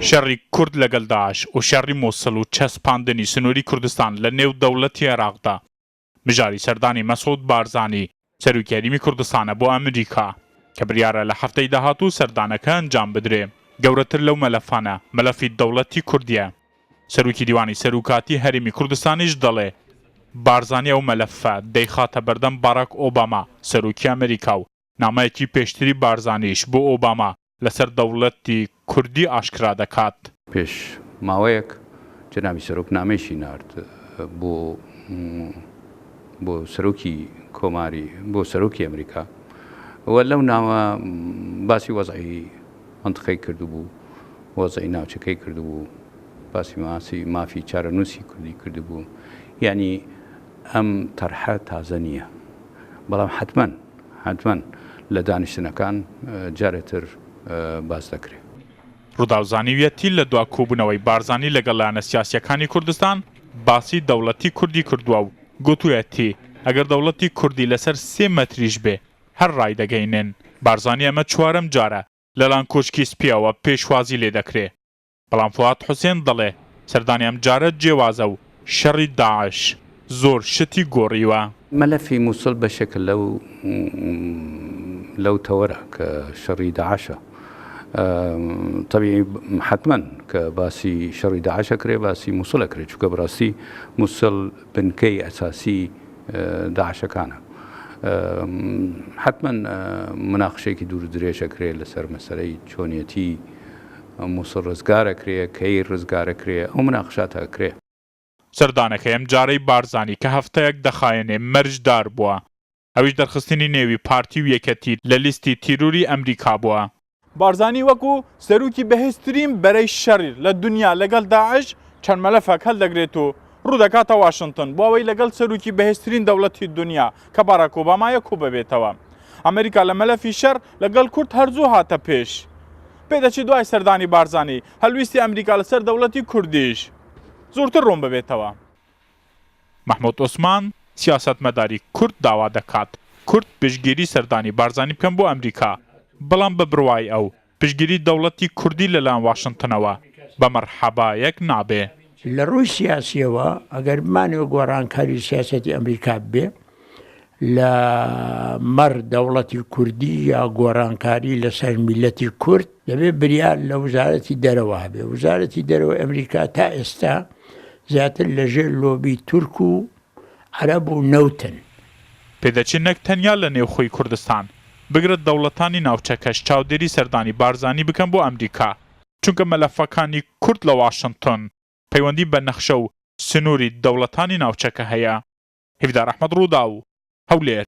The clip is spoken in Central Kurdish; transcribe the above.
شەڕی کورد لەگەڵ داعش و شەڕی موسڵ و چەسپاندنی سنووری کوردستان لە نێو دەوڵەتی عێراقدا مژاری سەردانی مەسعود بارزانی سەرۆکی هەریمی کوردستانە بۆ ئەمریکا کە بریارە لە هەفتەی داهاتوو سەردانەکە ئەنجام بدرێ. گەورەتر لەو مەلەفانە مەلەفی دەوڵەتی کوردیە. سەرۆکی دیوانی سەروکاتی هەرێمی کوردستانیش دەڵێ بارزانی ئەو مەلەفە دەیخاتە بەردەم باراک ئۆباما سەرۆکی ئەمریکا و نامەیەکی پێشتری بارزانیش بۆ ئۆباما لەسەر دەوڵەتی کوردی ئاشکرا دەکات. پێش ماوەیەک جەنابی سەرۆک نامەیەکی نارد بۆ بۆ سەرۆکی کۆماری بۆ سەرۆکی ئەمریکا و لەو نامە باسی وەزعی مەنتقەی کردبوو، وەزعی ناوچەکەی کردبوو، باسی ماسی مافی چارەنووسی کوردی کردبوو. یەعنی ئەم تەرحە تازە نییە. بەڵام حەتمەن حەتمەن لە دانیشتنەکان جارێ تر باس دەکرێ. رووداو زانیویەتی لە دوا کۆبوونەوەی بارزانی لەگەڵ لایەنە سیاسییەکانی کوردستان باسی دەوڵەتی کوردی کردووە و گوتوویەتی ئەگەر دەوڵەتی کوردی لەسەر سێ مەتریش بێ هەر رایدەگەینن. بارزانی ئەمە چوارەم جارە لەلان کۆشکی سپییەوە پێشوازی لێدەکرێ. بەڵام فوئاد حوسێن دەڵێ سەردانی ئەمجارە جێوازە و شەڕی داعش زۆر شتی گۆڕیوە. مەلەفی موسڵ بەشێکە لەو لەو تەوەرە کە شەڕی داعشە. تەبیعی حەتمەن کە باسی شەڕی داعش ئەکرێ باسی موسڵ ئەکرێ چونکە بەڕاستی موسڵ بنکەی ئەساسی داعشەکانە. حەتمەن مناقشەیەکی دوور درێژ ئەکرێ لەسەر مەسەلەی چۆنیەتی موسڵ ڕزگار ئەکرێ، کەی ڕزگار ئەکرێ، ئەو مناقشاتە ئەکرێ. سەردانەکەی ئەمجارەی بارزانی کە هەفتەیەک دەخایەنێ مەرجدار بووە، ئەویش دەرخستنی نێوی پارتی و یەکەتی لە لیستی تیروری ئەمریکا بووە. بارزانی وەکو سەروکی بەهێزترین بەرەی شەڕ لە دونیا لەگەڵ داعش چەند مەلەفەک هەڵدەگرێت و ڕوودەکاتە واشنتن بۆ ئەوەی لەگەڵ سەروکی بەهێزترین دەوڵەتی دونیا کە باراک ئۆبامایە کۆببێتەوە. ئەمریکا لە مەلەفی شەڕ لەگەڵ کورد هەر زوو هاتە پێش. پێدەچێت دوای سەردانی بارزانی هەلویستی ئەمریکا لەسەر دەوڵەتی کوردیش زۆرتر ڕوون ببێتەوە. مەحمود عوسمان، سیاسەتمەداری کورد داوا دەکات کورد پشتگیری سەردانی بارزانی بکەن بۆ ئەمریکا، بەڵام بە بڕوای ئەو پشتگیری دەوڵەتی کوردی لەلایەن واشنتنەوە بە مەرحەبایەک نابێ. لە ڕووی سیاسییەوە ئەگەر بمانەوێ گۆڕانکاری سیاسەتی ئەمریکا ببێ لە مەڕ دەوڵەتی کوردی یا گۆڕانکاری لەسەر میلەتی کورد دەبێ بریار لە وزارەتی دەرەوە هەبێ وزارەتی دەرەوە ئەمریکا تا ئێستا زیاتر لەژێر لۆبی تورک و عەرەب و نەوتن. پێدەچێ نەک تەنیا لە نێوخۆی کوردستان، بگرە دەوڵەتانی ناوچەکەش چاودێری سەردانی بارزانی بکەن بۆ ئەمریکا، چونکە مەلەفەکانی کورد لە واشنتۆن پەیوەندی بە نەخشە و سنووری دەوڵەتانی ناوچەکە هەیە. هیڤدار ئەحمەد، رووداو، هەولێر.